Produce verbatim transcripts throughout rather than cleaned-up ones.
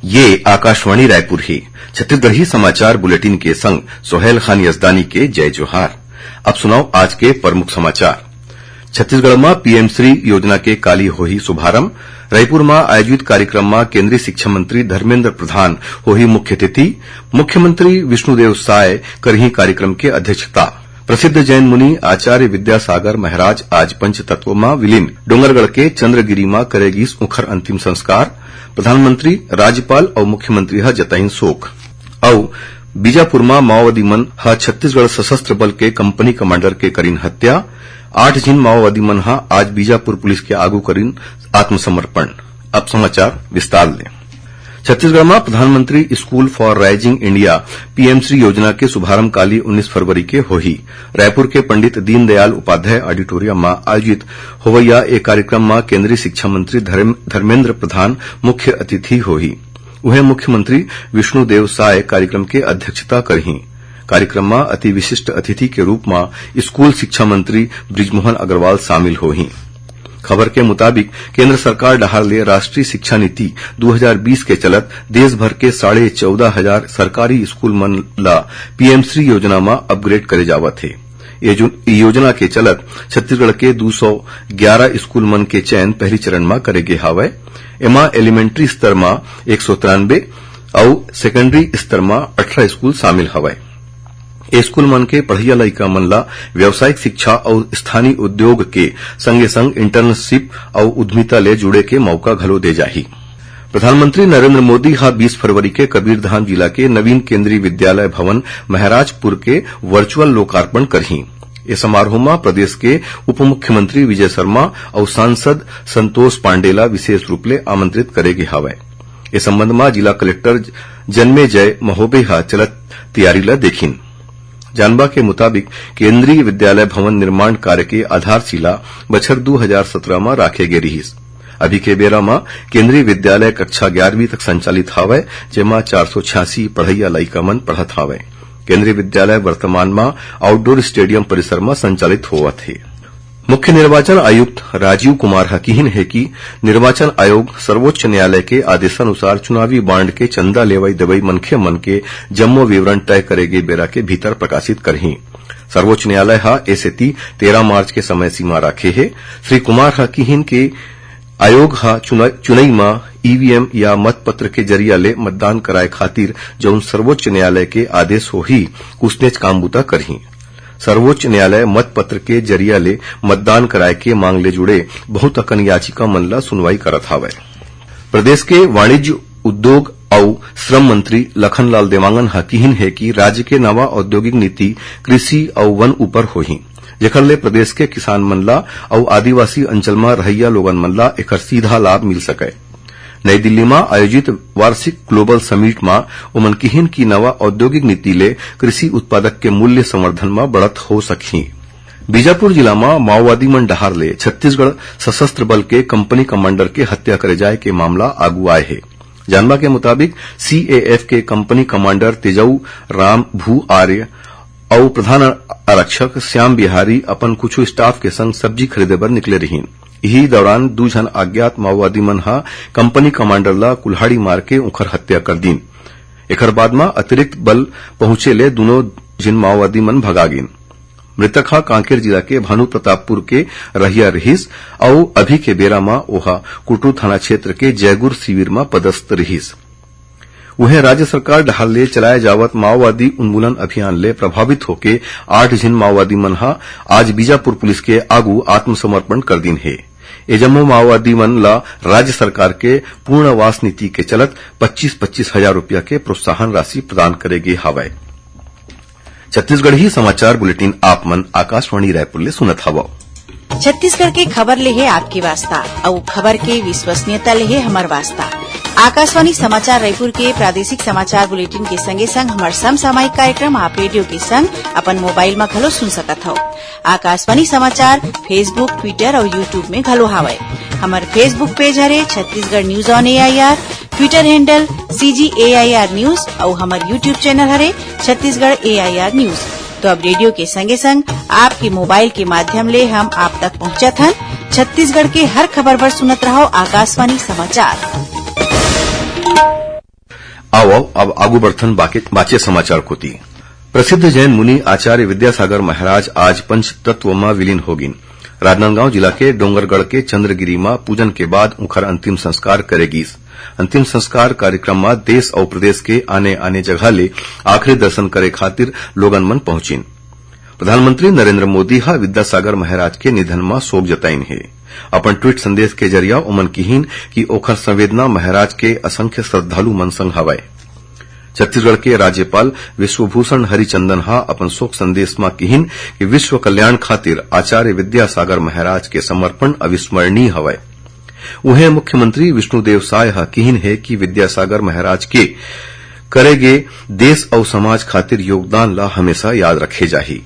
ये आकाशवाणी रायपुर हे। छत्तीसगढ़ी समाचार बुलेटिन के संग सोहेल खान यजदानी के जय जोहार। अब सुनव आज के प्रमुख समाचार। छत्तीसगढ़ म पीएम श्री योजना के काली होही शुभारंभ। रायपुर म आयोजित कार्यक्रम म केंद्रीय शिक्षा मंत्री धर्मेंद्र प्रधान होही मुख्य अतिथि। मुख्यमंत्री विष्णुदेव साय करही कार्यक्रम के अध्यक्षता। प्रसिद्ध जैन मुनि आचार्य विद्यासागर महाराज आज पंचतत्व म विलीन। डोंगरगढ़ के चंद्रगिरी म करे गिस उंखर अंतिम संस्कार। प्रधानमंत्री, राज्यपाल अउ मुख्यमंत्री ह जताइन शोक। अउ बीजापुर म माओवादी मन ह छत्तीसगढ़ सशस्त्र बल के कंपनी कमांडर के करिन हत्या। आठ झिन माओवादी मन ह आज बीजापुर पुलिस के आगू करिन आत्मसमर्पण। अब समाचार विस्तार ले। छत्तीसगढ़ म प्रधानमंत्री school for rising India, PM Shri योजना के शुभारंभ काली उन्नीस फरवरी के होही। रायपुर के पंडित दीनदयाल उपाध्याय ऑडिटोरियम म आयोजित होवइया ए कार्यक्रम म केंद्रीय शिक्षा मंत्री धर्म-, धर्मेंद्र प्रधान मुख्य अतिथि होही। उहें, मुख्यमंत्री विष्णुदेव साय कार्यक्रम के अध्यक्षता करही। कार्यक्रम म अति विशिष्ट अतिथि के रूप म स्कूल शिक्षा मंत्री बृजमोहन अग्रवाल शामिल होही। खबर के मुताबिक, केंद्र सरकार डहार ले राष्ट्रीय शिक्षा नीति दू हजार बीस के चलत देश भर के साढ़े चौदह हजार सरकारी स्कूल मन ल पीएमश्री योजना म अपग्रेड करे जावत हे। ये जो-, योजना के चलत छत्तीसगढ़ के दू सौ ग्यारह स्कूल मन के चयन पहली चरण म करे गे हावय। एमा एलिमेंट्री स्तर म एक सौ तिरानबे अउ सेकेंडरी स्तर म अठारह स्कूल शामिल हवय। ए स्कूल मन के पढ़इया लइका मन ला व्यावसायिक शिक्षा अउ स्थानीय उद्योग के संगे-संग इंटर्नशिप अउ उद्यमिता ले जुड़े के मौका घलो दे जाही। प्रधानमंत्री नरेंद्र मोदी ह बीस फरवरी के कबीरधाम जिला के नवीन केंद्रीय विद्यालय भवन महाराजपुर के वर्चुअल लोकार्पण करही। ए समारोह म प्रदेश के उप मुख्यमंत्री विजय शर्मा अउ सांसद संतोष पांडे ला विशेष रूप ले आमंत्रित करे गे हावय। ए संबंध म जिला कलेक्टर जन्मेजय महोबे ह चलत तैयारी ल देखिन। जानबा के मुताबिक, केंद्रीय विद्यालय भवन निर्माण कार्य के आधारशिला बछर दू हजार सत्रह म राखे गे रिहिस। अभी के बेरा म केंद्रीय विद्यालय कक्षा ग्यारहवीं तक संचालित हावय, जेमा चार सौ छियासी पढ़इया लइका मन पढ़त हावय। केंद्रीय विद्यालय वर्तमान म आउटडोर स्टेडियम परिसर म संचालित होवत हे। मुख्य निर्वाचन आयुक्त राजीव कुमार ह किहिन हे कि निर्वाचन आयोग सर्वोच्च न्यायालय के आदेशानुसार चुनावी बांड के चंदा लेवई देवई मनखे मन के जम्मो विवरण तय करे गे बेरा के भीतर प्रकाशित करही। सर्वोच्च न्यायालय ह ए सेती तेरह मार्च के समय सीमा राखे हे। श्री कुमार ह किहिन कि आयोग ह चुना-, चुनई म ईवीएम या मतपत्र के जरिया ले मतदान कराए खातिर जउन सर्वोच्च न्यायालय के आदेश होही, उसनेच काम बूता करही। सर्वोच्च न्यायालय मतपत्र के जरिया ले मतदान कराए के मांग ले जुड़े बहुत अकन याचिका मन ल सुनवाई करत हावय। प्रदेश के वाणिज्य, उद्योग अउ श्रम मंत्री लखनलाल देवांगन ह किहिन हे कि राज्य के नवा औद्योगिक नीति कृषि अउ वन ऊपर होही, जेखर ले प्रदेश के किसान मन ला अउ आदिवासी अंचल म रहइया लोगन मन ला एखर सीधा लाभ मिल सकय। नई दिल्ली म आयोजित वार्षिक ग्लोबल समिट म ओमन किहिन कि नवा औद्योगिक नीति ले कृषि उत्पादक के मूल्य संवर्धन म बढ़त हो सकही। बीजापुर जिला म माओवादी मन डहार ले छत्तीसगढ़ सशस्त्र बल के कंपनी कमांडर के हत्या करे जाए के मामला आगू आए हे। जानबा के मुताबिक, सीएएफ के कंपनी कमांडर तेजऊ राम भू आर्य अउ प्रधान आरक्षक श्याम बिहारी अपन कुछ स्टाफ के संग सब्जी खरीदे बर निकले रिहिन। इही दौरान दू झन अज्ञात माओवादी मन ह कंपनी कमांडर ला कुल्हाड़ी मार के उंखर हत्या कर दीन। एखर बाद म अतिरिक्त बल पहुंचे ले दूनों झिन माओवादी मन भगा गिन। मृतक ह कांकेर जिला के भानु प्रतापपुर के रहइया रिहिस अउ अभी के बेरा म ओहा कुटरू थाना क्षेत्र के जयगुर शिविर म पदस्थ रिहिस। उहें, राज्य सरकार डहार ले चलाए जावत माओवादी उन्मूलन अभियान ले प्रभावित होके आठ झिन माओवादी मन ह आज बीजापुर पुलिस के आगू आत्मसमर्पण कर दीन हे। ए जम्मो माओवादी मन ल राज्य सरकार के पूर्णवास नीति के चलत पच्चीस पच्चीस हजार रुपया के प्रोत्साहन राशि प्रदान करे गे हावय। छत्तीसगढ़ी समाचार बुलेटिन आप मन आकाशवाणी रायपुर ले सुनत हवव। छत्तीसगढ़ के खबर ले हे आपके वास्ता, अउ खबर के विश्वसनीयता ले हे हमर वास्ता। आकाशवाणी समाचार रायपुर के प्रादेशिक समाचार बुलेटिन के संगे संग हमर समसामयिक कार्यक्रम आप रेडियो के संग अपन मोबाइल म घलो सुन सकत हव। आकाशवाणी समाचार Facebook, Twitter अउ YouTube में घलो हावय। हमर Facebook पेज हरे Chhattisgarh news on AIR, Twitter handle CG AIR news अउ हमर YouTube चैनल हरे छत्तीसगढ़ एआईआर न्यूज। तो अब रेडियो के संगे संग आपके मोबाइल के माध्यम ले हम आप तक पहुंचत हन। छत्तीसगढ़ के हर खबर बर सुनत रहव आकाशवाणी समाचार। आवव, अब आगू बढ़थन बाके, बाचे समाचार कोति। प्रसिद्ध जैन मुनि आचार्य विद्यासागर महाराज आज पंचतत्व म विलीन होगिन। राजनांदगांव जिला के डोंगरगढ़ के चंद्रगिरी म पूजन के बाद उंखर अंतिम संस्कार करे गीस। अंतिम संस्कार कार्यक्रम म देश अउ प्रदेश के आने-आने जगह ले आखिरी दर्शन करे खातिर लोगन मन पहुंचिन। प्रधानमंत्री नरेंद्र मोदी ह विद्यासागर महाराज के निधन म शोक जताइन हे। अपन ट्वीट संदेश के जरिया ओमन किहिन कि ओखर संवेदना महाराज के असंख्य श्रद्धालु मन संग हवय। छत्तीसगढ़ के राज्यपाल विश्वभूषण हरिचंदन ह अपन शोक संदेश म किहिन कि विश्व कल्याण खातिर आचार्य विद्यासागर महाराज के समर्पण अविस्मरणीय हवय। उहें, मुख्यमंत्री विष्णुदेव साय ह किहिन हे कि विद्यासागर महाराज के करे गे देश अउ समाज खातिर योगदान ला हमेशा याद रखे जाही।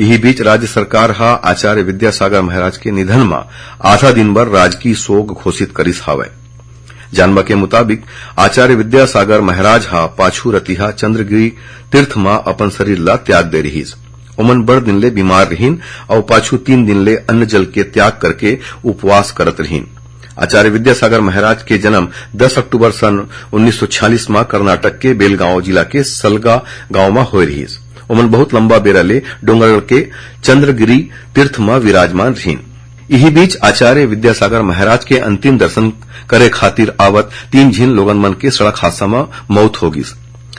इही बीच, राज्य सरकार ह आचार्य विद्यासागर महाराज के निधन म आधा दिन बर राजकीय शोक घोषित करिस हावय। जानबा के मुताबिक, आचार्य विद्यासागर महाराज ह पाछू रतिहा चंद्रगिरी तीर्थ म अपन शरीर ला त्याग दे रिहिस। ओमन बड़ दिन ले बीमार रिहिन अउ पाछू तीन दिन ले अन्न जल के त्याग करके उपवास करत रिहिन। आचार्य विद्यासागर महाराज के जन्म दस अक्टूबर सन उन्नीस सौ छियालीस म कर्नाटक के बेलगांव जिला के सलगा गांव म होय रिहिस। ओमन बहुत लंबा बेरा ले डोंगरगढ़ के चंद्रगिरी तीर्थ म विराजमान रिहिन। इही बीच आचार्य विद्यासागर महाराज के अंतिम दर्शन करे खातिर आवत तीन झिन लोगन मन के सड़क हादसा म मौत हो गिस।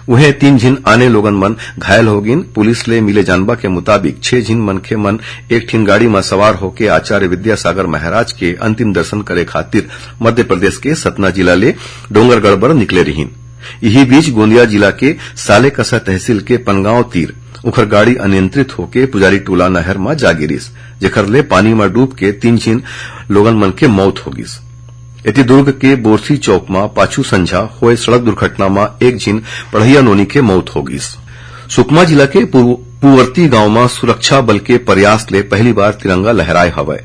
उहें, तीन झिन आने लोगन मन घायल हो गिन। पुलिस ले मिले जानबा के मुताबिक, छह झिन मनखे मन एक ठिन गाड़ी म सवार होके आचार्य विद्यासागर महाराज के अंतिम दर्शन करे खातिर मध्य प्रदेश के सतना जिला ले डोंगरगढ़ बर निकले रिहिन। इही बीच, गोंदिया जिला के सालेकसा तहसील के पनगांव तीर उखर गाड़ी अनियंत्रित होके पुजारी टोला नहर म जा गिरिस, जेखर ले पानी म डूब के तीन झिन लोगन मन के मौत हो गिस। एती दुर्ग के बोरसी चौक म पाछू संझा होए सड़क दुर्घटना म एक झिन पढ़इया नोनी के मौत हो गिस। सुकमा जिला के पु-, पुवर्ती गांव म सुरक्षा बल के प्रयास ले पहली बार तिरंगा लहराए हवय।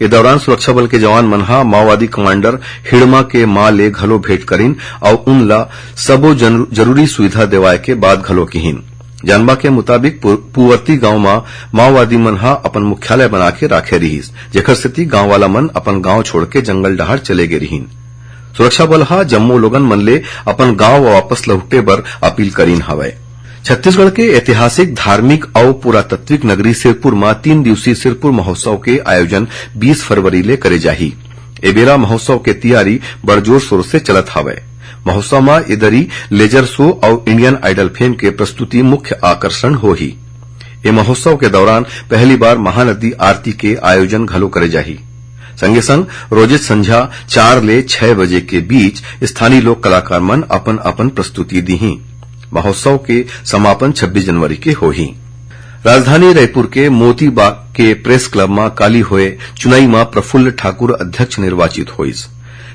ए दौरान सुरक्षा बल के जवान मन ह माओवादी कमांडर हिड़मा के मां ले घलो भेंट करिन अउ उन ला सबो जन-, जरूरी सुविधा देवाए के बात घलो किहिन। जानबा के मुताबिक, पु-, पुवर्ती गांव म माओवादी मन ह अपन मुख्यालय बना के राखे रिहिस, जेखर सेती गांव वाला मन अपन गांव छोड़ के जंगल डहार चले गे रिहिन। सुरक्षा बल ह जम्मो लोगन मन ले अपन गांव वापस लहुटे बर अपील करिन हवय। छत्तीसगढ़ के ऐतिहासिक, धार्मिक अउ पुरातात्विक नगरी सिरपुर म तीन दिवसीय सिरपुर महोत्सव के आयोजन बीस फरवरी ले करे जाही। ए बेरा महोत्सव के तियारी बड़ जोर शोर से चलत हावय। महोत्सव म ए दरी लेजर शो अउ इंडियन आइडल फेम के प्रस्तुति मुख्य आकर्षण होही। ए महोत्सव के दौरान पहली बार महानदी आरती के आयोजन घलो करे जाही। संगे संग रोजेच संझा चार ले छह बजे के बीच स्थानीय लोक कलाकार मन अपन-अपन प्रस्तुति दीही। महोत्सव के समापन छब्बीस जनवरी के होही। राजधानी रायपुर के मोती बाग के प्रेस क्लब म काली होए चुनाई म प्रफुल्ल ठाकुर अध्यक्ष निर्वाचित होइस।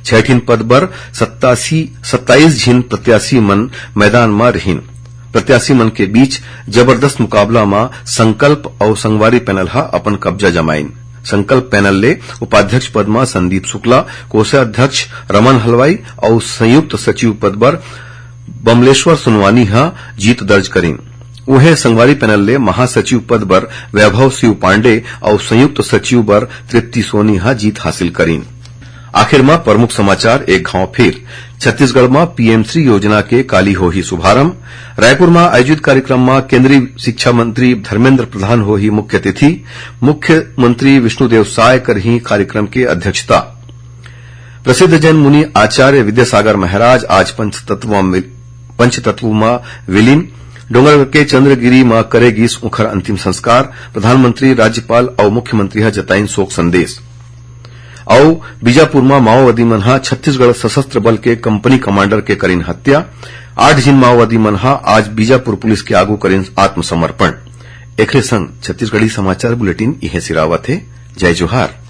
छह ठिन पद बर सत्तासी, सत्ताईस झिन प्रत्याशी मन मैदान म रिहिन। प्रत्याशी मन के बीच जबरदस्त मुकाबला म संकल्प अउ संगवारी पैनल ह अपन कब्जा जमाइन। संकल्प पैनल ले उपाध्यक्ष पद म संदीप शुक्ला, कोषाध्यक्ष रमन हलवाई अउ संयुक्त सचिव पद बर बमलेश्वर सोनवानी ह जीत दर्ज करिन। उहें, संगवारी पैनल ले महासचिव पद बर वैभव शिव पांडे अउ संयुक्त सचिव बर तृप्ति सोनी ह जीत हासिल करिन। आखिर म प्रमुख समाचार एक घांव फिर। छत्तीसगढ़ म पीएम श्री योजना के काली होही शुभारंभ। रायपुर म आयोजित कार्यक्रम म केंद्रीय शिक्षा मंत्री धर्मेंद्र प्रधान होही मुख्य अतिथि। मुख्यमंत्री विष्णुदेव साय करही कार्यक्रम के अध्यक्षता। प्रसिद्ध जैन मुनि आचार्य विद्यासागर महाराज आज पंचतत्व म, पंचतत्व म विलीन। डोंगरगढ़ के चंद्रगिरी म करे गिस उखर अंतिम संस्कार। प्रधानमंत्री, राज्यपाल अउ मुख्यमंत्री ह जताइन शोक संदेश। अउ बीजापुर म माओवादी मन ह छत्तीसगढ़ सशस्त्र बल के कंपनी कमांडर के करिन हत्या। आठ झिन माओवादी मन ह आज बीजापुर पुलिस के आगू करिन आत्मसमर्पण। एकरे संग छत्तीसगढ़ी समाचार बुलेटिन इहें सिरावत हे। जय जोहार।